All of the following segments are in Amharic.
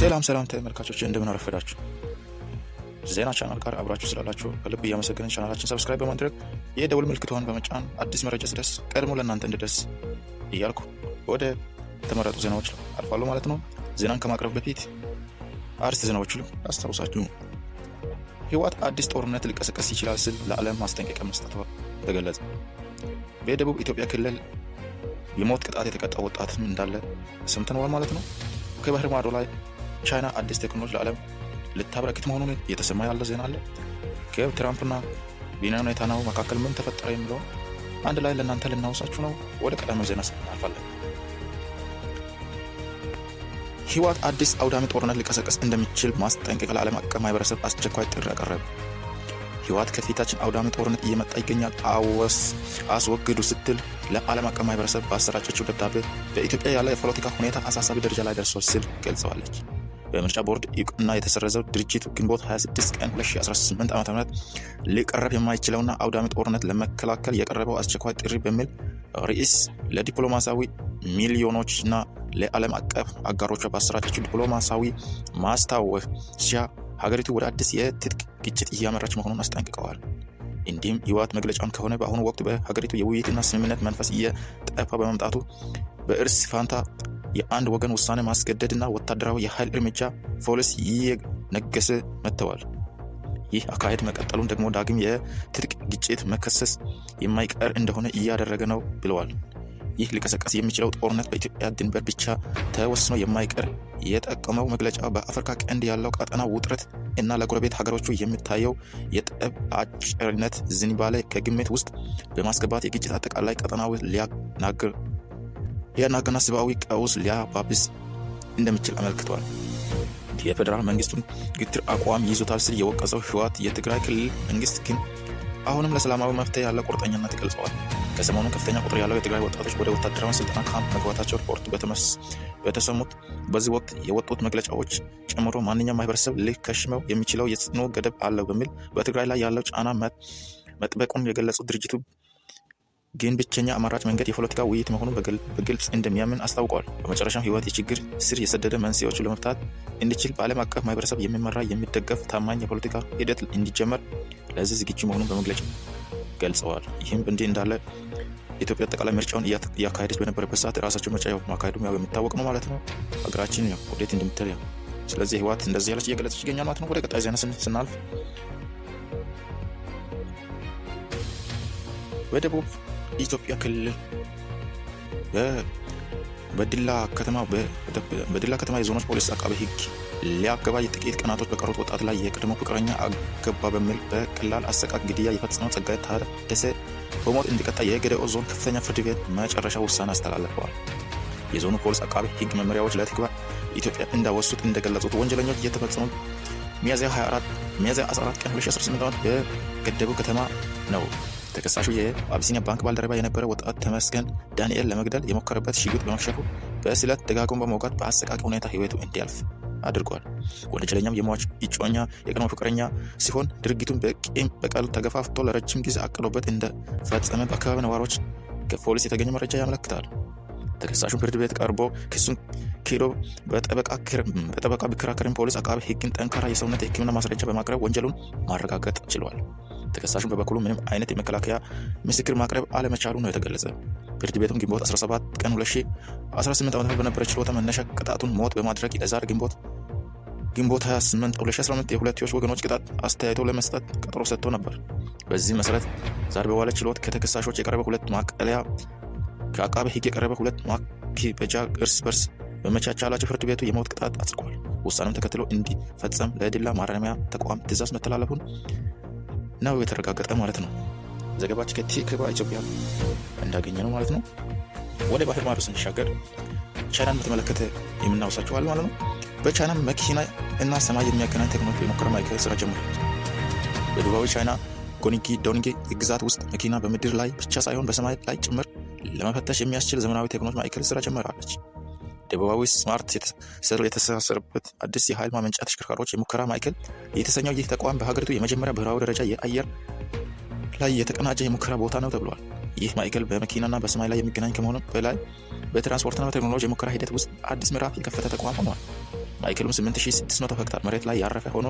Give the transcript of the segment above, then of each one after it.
ሰላም ሰላም ተመልካቾች፣ እንደምን አረፈዳችሁ። ዜና ቻናል ጋር አብራችሁ ስላላችሁ ከልብ እያመሰገንን ቻናላችን subscribe በማድረግ የደውል ምልክቷን በመጫን አዲስ መረጃ ሲደርስ ቀድሞ ለእናንተ እንዲደርስ እያልኩ ወደ ተመረጡ ዜናዎች አልፋለሁ ማለት ነው። ዜናን ከማቅረብ በፊት አርዕስተ ዜናዎቹ አስታውሳችሁ። ህወሓት አዲስ ጦርነት ሊቀሰቀስ ይችላል ሲል ለዓለም ማስጠንቀቂያ መስጠቱ ተገለጸ። በደቡብ ኢትዮጵያ ክልል የሞት ቅጣት የተቀጣው ወጣትም እንዳለ ሰምተነዋል ማለት ነው። ከባህር ማዶ ላይ ቻይና አዲስ ቴክኖሎጂ ለዓለም ልታበረክት መሆኑን እየተሰማ ያለ ዜና አለ። ከትራምፕና ቤንያሚን ኔታንያሁ መካከል ምን ተፈጠረ የሚለውን አንድ ላይ ለእናንተ ልናወሳችሁ ነው። ወደ ቀዳሚው ዜና እናልፋለን። ህወሓት አዲስ አውዳሚ ጦርነት ሊቀሰቀስ እንደሚችል ማስጠንቀቂያ ለዓለም አቀፍ ማህበረሰብ አስቸኳይ ጥሪ አቀረበ። ህወሓት ከፊታችን አውዳሚ ጦርነት እየመጣ ይገኛል፣ አስወግዱ ስትል ለዓለም አቀፍ ማህበረሰብ ባሰራጨችው ደብዳቤ በኢትዮጵያ ያለ የፖለቲካ ሁኔታ አሳሳቢ ደረጃ ላይ ደርሷል ሲል ገልጸዋለች። በምርጫ ቦርድ እውቅና የተሰረዘው ድርጅቱ ግንቦት 26 ቀን 2018 ዓ.ም ሊቀረብ የማይችለውና አውዳሚ ጦርነት ለመከላከል የቀረበው አስቸኳይ ጥሪ በሚል ርዕስ ለዲፕሎማሲያዊ ሚሊዮኖችና ለዓለም አቀፍ አጋሮቿ ባሰራጨችው ዲፕሎማሲያዊ ማስታወሻ ሀገሪቱ ወደ አዲስ የትጥቅ ግጭት እያመራች መሆኑን አስጠንቅቀዋል። እንዲሁም ህወሓት መግለጫውን ከሆነ በአሁኑ ወቅት በሀገሪቱ የውይይትና ስምምነት መንፈስ እየጠፋ በመምጣቱ በእርስ ፋንታ የአንድ ወገን ውሳኔ ማስገደድና ወታደራዊ የኃይል እርምጃ ፖሊሲ እየነገሰ መጥተዋል። ይህ አካሄድ መቀጠሉን ደግሞ ዳግም የትጥቅ ግጭት መከሰስ የማይቀር እንደሆነ እያደረገ ነው ብለዋል። ይህ ሊቀሰቀስ የሚችለው ጦርነት በኢትዮጵያ ድንበር ብቻ ተወስኖ የማይቀር የጠቆመው መግለጫ በአፍሪካ ቀንድ ያለው ቀጠና ውጥረት እና ለጎረቤት ሀገሮቹ የሚታየው የጠብ አጫሪነት ዝንባሌ ከግምት ውስጥ በማስገባት የግጭት አጠቃላይ ቀጠናዊ ሊያናጋና ሰብአዊ ቀውስ ሊያባብስ እንደሚችል አመልክቷል። የፌዴራል መንግስቱን ግትር አቋም ይዞታል ሲል የወቀሰው ህወሓት የትግራይ ክልል መንግስት ግን አሁንም ለሰላማዊ መፍትሄ ያለ ቁርጠኝነት ገልጸዋል። ከሰሞኑ ከፍተኛ ቁጥር ያለው የትግራይ ወጣቶች ወደ ወታደራዊ ስልጠና ካምፕ መግባታቸው ሪፖርት በተሰሙት በዚህ ወቅት የወጡት መግለጫዎች ጨምሮ ማንኛውም ማህበረሰብ ሊከሽመው የሚችለው የጽኑ ገደብ አለው በሚል በትግራይ ላይ ያለው ጫና መጥበቁን የገለጹት ድርጅቱ ግን ብቸኛ አማራጭ መንገድ የፖለቲካ ውይይት መሆኑን በግልጽ እንደሚያምን አስታውቋል። በመጨረሻም ህወሓት የችግር ስር የሰደደ መንስኤዎችን ለመፍታት እንዲችል በዓለም አቀፍ ማህበረሰብ የሚመራ የሚደገፍ ታማኝ የፖለቲካ ሂደት እንዲጀመር ለዚህ ዝግጁ መሆኑን በመግለጫ ገልጸዋል። ይህም እንዲህ እንዳለ ኢትዮጵያ አጠቃላይ ምርጫውን እያካሄደች በነበረበት ሰዓት ራሳቸው ምርጫ ማካሄዱ ያው የሚታወቅ ነው ማለት ነው። ሀገራችን ያው ወዴት እንደምትል ያው ስለዚህ ህወሓት እንደዚህ ያለች እየገለጸች ይገኛል ማለት ነው። ወደ ቀጣይ ዜና ስናልፍ በደቡብ ኢትዮጵያ ክልል በዲላ ከተማ የዞኖች ፖሊስ አቃቤ ህግ ሊያገባ የጥቂት ቀናቶች በቀሩት ወጣት ላይ የቀድሞ ፍቅረኛ አገባ በሚል በቀላል አሰቃቂ ግድያ የፈጸመው ጸጋዬ ታደሰ በሞት እንዲቀጣ የጌዴኦ ዞን ከፍተኛ ፍርድ ቤት መጨረሻ ውሳኔ አስተላልፈዋል። የዞኑ ፖሊስ አቃቤ ህግ መመሪያዎች ለቲክቫህ ኢትዮጵያ እንዳወሱት እንደገለጹት ወንጀለኞች የተፈጸሙት ሚያዝያ 14 ቀን 2018 በገደቡ ከተማ ነው። ተከሳሹ የአቢሲኒያ ባንክ ባልደረባ የነበረ ወጣት ተመስገን ዳንኤል ለመግደል የሞከረበት ሽጉጥ በመክሸፉ በስለት ደጋግሞ በመውጋት በአሰቃቂ ሁኔታ ህይወቱ እንዲያልፍ አድርጓል። ወንጀለኛም የሟች እጮኛ የቀድሞ ፍቅረኛ ሲሆን ድርጊቱን በቂም በቀል ተገፋፍቶ ለረጅም ጊዜ አቅዶበት እንደፈጸመ በአካባቢ ነዋሪዎች ከፖሊስ የተገኘ መረጃ ያመለክታል። ተከሳሹን ፍርድ ቤት ቀርቦ ክሱን ክዶ በጠበቃ ቢከራከርም ፖሊስ አቃቤ ህግን ጠንካራ የሰውነት የሕክምና ማስረጃ በማቅረብ ወንጀሉን ማረጋገጥ ችሏል። ተከሳሹን በበኩሉ ምንም አይነት የመከላከያ ምስክር ማቅረብ አለመቻሉ ነው የተገለጸ። ፍርድ ቤቱም ግንቦት 17 ቀን 2018 ዓ.ም በነበረ ችሎታ መነሻ ቅጣቱን ሞት በማድረግ ለዛሬ ግንቦት 28 2015 የሁለትዮሽ ወገኖች ቅጣት አስተያየቶ ለመስጠት ቀጠሮ ሰጥቶ ነበር። በዚህ መሰረት ዛሬ በዋለ ችሎት ከተከሳሾች የቀረበ ሁለት ማቀለያ ከአቃቤ ህግ የቀረበ ሁለት ማክበጃ እርስ በርስ በመቻቻላቸው ፍርድ ቤቱ የሞት ቅጣት አጽድቋል። ውሳኔውን ተከትሎ እንዲፈጸም ለዲላ ማረሚያ ተቋም ትዕዛዝ መተላለፉን ነው የተረጋገጠ ማለት ነው። ዘገባችን ከቲክቫህ ኢትዮጵያ እንዳገኘ ነው ማለት ነው። ወደ ባህር ማዶ ስንሻገር ቻይናን በተመለከተ የምናወሳቸዋል ማለት ነው። በቻይና መኪና እና ሰማይ የሚያገናኝ ቴክኖሎጂ የሙከራ ማዕከል ስራ ጀምሯል። በደቡባዊ ቻይና ጓንግዶንግ ግዛት ውስጥ መኪና በምድር ላይ ብቻ ሳይሆን በሰማይ ላይ ጭምር ለመፈተሽ የሚያስችል ዘመናዊ ቴክኖሎጂ ማዕከል ስራ ጀምራለች። ደቡባዊ smart የተሳሰረበት አዲስ የኃይል ማመንጫ ተሽከርካሪዎች የሙከራ ማዕከል የተሰኘው ይህ ተቋም በሀገሪቱ የመጀመሪያ ብሔራዊ ደረጃ የአየር ላይ የተቀናጀ የሙከራ ቦታ ነው ተብሏል። ይህ ማዕከል በመኪናና በሰማይ ላይ የሚገናኝ ከመሆኑ በላይ በትራንስፖርትና በቴክኖሎጂ የሙከራ ሂደት ውስጥ አዲስ ምዕራፍ የከፈተ ተቋም ሆኗል። ማዕከሉም 8600 ሄክታር መሬት ላይ ያረፈ ሆኖ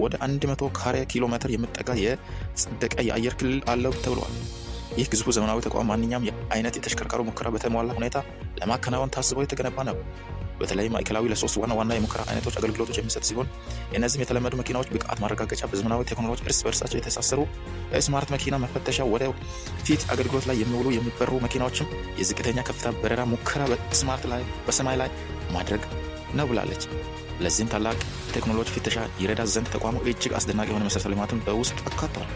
ወደ 100 ካሬ ኪሎ ሜትር የሚጠጋ የጸደቀ የአየር ክልል አለው ተብሏል። ይህ ግዙፉ ዘመናዊ ተቋም ማንኛውም አይነት የተሽከርካሪ ሙከራ በተሟላ ሁኔታ ለማከናወን ታስቦ የተገነባ ነው። በተለይ ማዕከላዊ ለሶስት ዋና ዋና የሙከራ አይነቶች አገልግሎቶች የሚሰጥ ሲሆን እነዚህም የተለመዱ መኪናዎች ብቃት ማረጋገጫ፣ በዘመናዊ ቴክኖሎጂ እርስ በእርሳቸው የተሳሰሩ smart መኪና መፈተሻ፣ ወደ ፊት አገልግሎት ላይ የሚውሉ የሚበሩ መኪናዎችም የዝቅተኛ ከፍታ በረራ ሙከራ በ smart ላይ በሰማይ ላይ ማድረግ ነው ብላለች። ለዚህም ታላቅ ቴክኖሎጂ ፍተሻ ይረዳ ዘንድ ተቋሙ እጅግ አስደናቂ የሆነ መሰረተ ልማትን በውስጡ አካቷል።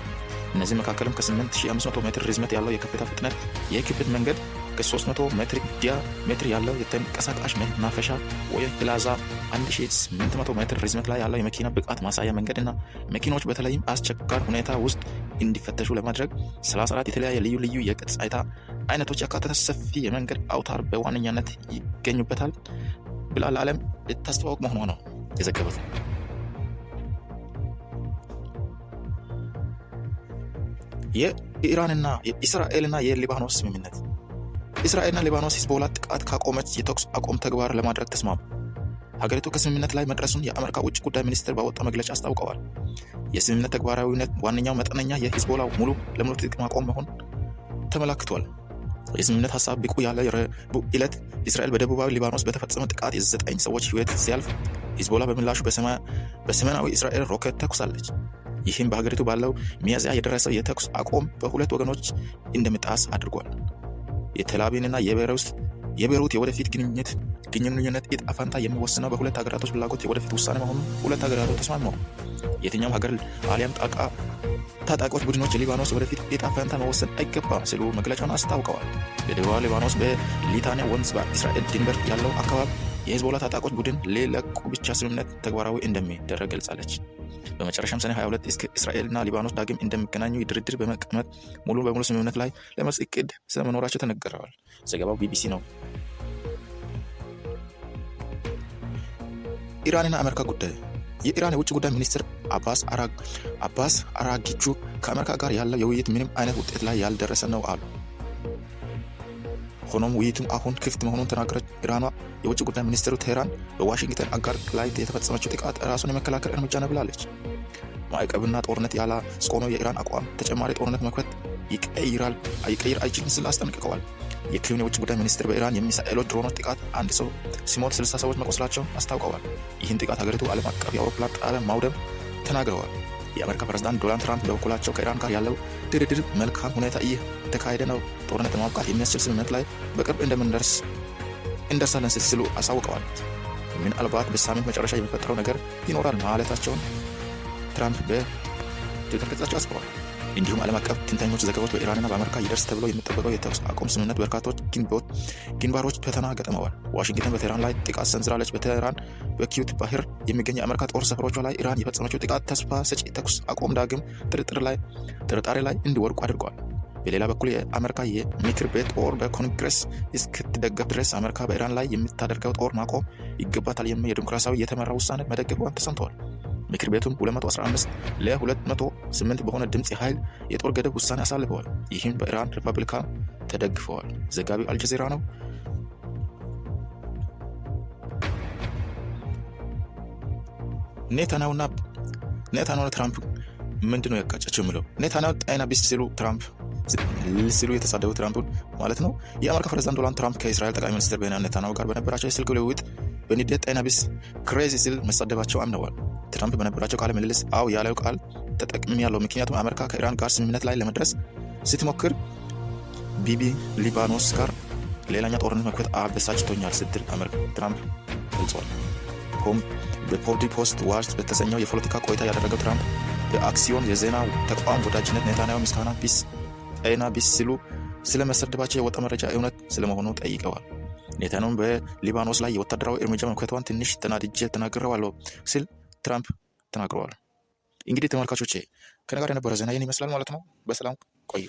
እነዚህ መካከልም ከ8500 ሜትር ርዝመት ያለው የከፍታ ፍጥነት የክብደት መንገድ፣ ከ300 ሜትር ዲያሜትር ያለው የተንቀሳቃሽ መናፈሻ ወይም ፕላዛ፣ 1800 ሜትር ርዝመት ላይ ያለው የመኪና ብቃት ማሳያ መንገድ እና መኪኖች በተለይም አስቸጋሪ ሁኔታ ውስጥ እንዲፈተሹ ለማድረግ 34 የተለያየ ልዩ ልዩ የገጽታ አይነቶች ያካተተ ሰፊ የመንገድ አውታር በዋነኛነት ይገኙበታል ብላ ለዓለም ልታስተዋውቅ መሆኗ ነው የዘገቡት። የኢራንና የእስራኤልና የሊባኖስ ስምምነት። እስራኤልና ሊባኖስ ሂዝቦላ ጥቃት ካቆመች የተኩስ አቁም ተግባር ለማድረግ ተስማሙ። ሀገሪቱ ከስምምነት ላይ መድረሱን የአሜሪካ ውጭ ጉዳይ ሚኒስትር ባወጣው መግለጫ አስታውቀዋል። የስምምነት ተግባራዊነት ዋነኛው መጠነኛ የሂዝቦላ ሙሉ ለሙሉ ትጥቅ ማቆም መሆን ተመላክቷል። የስምምነት ሀሳብ ብቁ ያለ ረቡዕ ዕለት እስራኤል በደቡባዊ ሊባኖስ በተፈጸመ ጥቃት የ9 ሰዎች ሕይወት ሲያልፍ ሂዝቦላ በምላሹ በሰሜናዊ እስራኤል ሮኬት ተኩሳለች። ይህም በሀገሪቱ ባለው ሚያዝያ የደረሰው የተኩስ አቁም በሁለት ወገኖች እንደሚጣስ አድርጓል። የቴልአቪቭና የቤይሩት የወደፊት ግንኙነት ዕጣ ፈንታ የሚወስነው በሁለት ሀገራቶች ፍላጎት የወደፊት ውሳኔ መሆኑን ሁለት ሀገራቶች ተስማምተዋል። የትኛውም ሀገር አሊያም ታጣቂዎች ቡድኖች የሊባኖስ ወደፊት ዕጣ ፈንታ መወሰን አይገባም ሲሉ መግለጫውን አስታውቀዋል። በደቡባዊ ሊባኖስ በሊታኒያ ወንዝ በእስራኤል ድንበር ያለው አካባቢ የሂዝቦላ ታጣቂዎች ቡድን ሊለቁ ብቻ ስምምነት ተግባራዊ እንደሚደረግ ገልጻለች። በመጨረሻም ሰኔ 22 እስከ እስራኤልና ሊባኖስ ዳግም እንደሚገናኙ ድርድር በመቀመጥ ሙሉ በሙሉ ስምምነት ላይ ለመድረስ እቅድ ስለመኖራቸው ተነግረዋል። ዘገባው ቢቢሲ ነው። ኢራንና አሜሪካ ጉዳይ። የኢራን የውጭ ጉዳይ ሚኒስትር አባስ አራግቺ ከአሜሪካ ጋር ያለው የውይይት ምንም አይነት ውጤት ላይ ያልደረሰ ነው አሉ። ሆኖም ውይይቱም አሁን ክፍት መሆኑን ተናገረች። ኢራኗ የውጭ ጉዳይ ሚኒስትሩ ቴህራን በዋሽንግተን አጋር ላይ የተፈጸመችው ጥቃት ራሱን የመከላከል እርምጃ ነው ብላለች። ማዕቀብና ጦርነት ያላስቆመው የኢራን አቋም ተጨማሪ ጦርነት መክፈት ይቀይር አይችልም ሲል አስጠንቅቀዋል። የክሊን የውጭ ጉዳይ ሚኒስትር በኢራን የሚሳኤሎች ድሮኖች ጥቃት አንድ ሰው ሲሞት 60 ሰዎች መቆስላቸውን አስታውቀዋል። ይህን ጥቃት ሀገሪቱ ዓለም አቀፍ የአውሮፕላን ጣቢያ ማውደም ተናግረዋል። የአሜሪካ ፕሬዝዳንት ዶናልድ ትራምፕ በበኩላቸው ከኢራን ጋር ያለው ድርድር መልካም ሁኔታ እየተካሄደ ነው፣ ጦርነት ለማብቃት የሚያስችል ስምምነት ላይ በቅርብ እንደምንደርስ እንደርሳለን ሲሉ አሳውቀዋል። ምናልባት በሳምንት መጨረሻ የሚፈጠረው ነገር ይኖራል ማለታቸውን ትራምፕ በትዊተር ገጻቸው አስፍረዋል። እንዲሁም ዓለም አቀፍ ትንታኞች ዘገባዎች በኢራንና በአሜሪካ ይደርስ ተብሎ የሚጠበቀው የተኩስ አቁም ስምምነት በርካቶች ግንባሮች ፈተና ገጥመዋል። ዋሽንግተን በቴህራን ላይ ጥቃት ሰንዝራለች። በቴህራን በኪዩት ባህር የሚገኝ የአሜሪካ ጦር ሰፈሮቿ ላይ ኢራን የፈጸመችው ጥቃት ተስፋ ሰጪ ተኩስ አቁም ዳግም ጥርጣሬ ላይ እንዲወድቁ አድርገዋል። በሌላ በኩል የአሜሪካ የምክር ቤት ጦር በኮንግረስ እስክትደገፍ ድረስ አሜሪካ በኢራን ላይ የምታደርገው ጦር ማቆም ይገባታል የሚል የዲሞክራሲያዊ የተመራ ውሳኔ መደገፏን ተሰምተዋል። ምክር ቤቱም 215 ለ208 በሆነ ድምፅ የኃይል የጦር ገደብ ውሳኔ አሳልፈዋል። ይህም በኢራን ሪፐብሊካን ተደግፈዋል። ዘጋቢው አልጀዚራ ነው። ኔታንያሁና ትራምፕ ምንድን ነው ያጋጫቸው የሚለው ኔታንያሁ ጤና ቢስ ሲሉ ትራምፕ ሲሉ የተሳደቡ ትራምፕን ማለት ነው። የአሜሪካ ፕሬዝዳንት ዶናልድ ትራምፕ ከእስራኤል ጠቅላይ ሚኒስትር ቤንያሚን ኔታንያሁ ጋር በነበራቸው የስልክ ልውውጥ በንዴት ጤና ቢስ crazy ሲል መሳደባቸው አምነዋል። ትራምፕ በነበራቸው ቃለ ምልልስ አው ያለው ቃል ተጠቅሜያለሁ፣ ምክንያቱም አሜሪካ ከኢራን ጋር ስምምነት ላይ ለመድረስ ስትሞክር ቢቢ ሊባኖስ ጋር ሌላኛ ጦርነት መክፈት አበሳጭቶኛል ስትል ትራምፕ ገልጿል። በፖዲ ፖስት ዋርስ በተሰኘው የፖለቲካ ቆይታ ያደረገው ትራምፕ በአክሲዮን የዜና ተቋም ወዳጅነት ኔታንያሁ ምስጋና ቢስ ጤና ቢስ ሲሉ ስለመሰደባቸው የወጣ መረጃ እውነት ስለመሆኑ ጠይቀዋል። ኔታንያሁም በሊባኖስ ላይ የወታደራዊ እርምጃ መክፈቷን ትንሽ ተናድጄ ተናግሬዋለሁ ሲል ትራምፕ ተናግረዋል። እንግዲህ ተመልካቾቼ ከነጋር የነበረ ዜና ይህን ይመስላል ማለት ነው። በሰላም ቆዩ።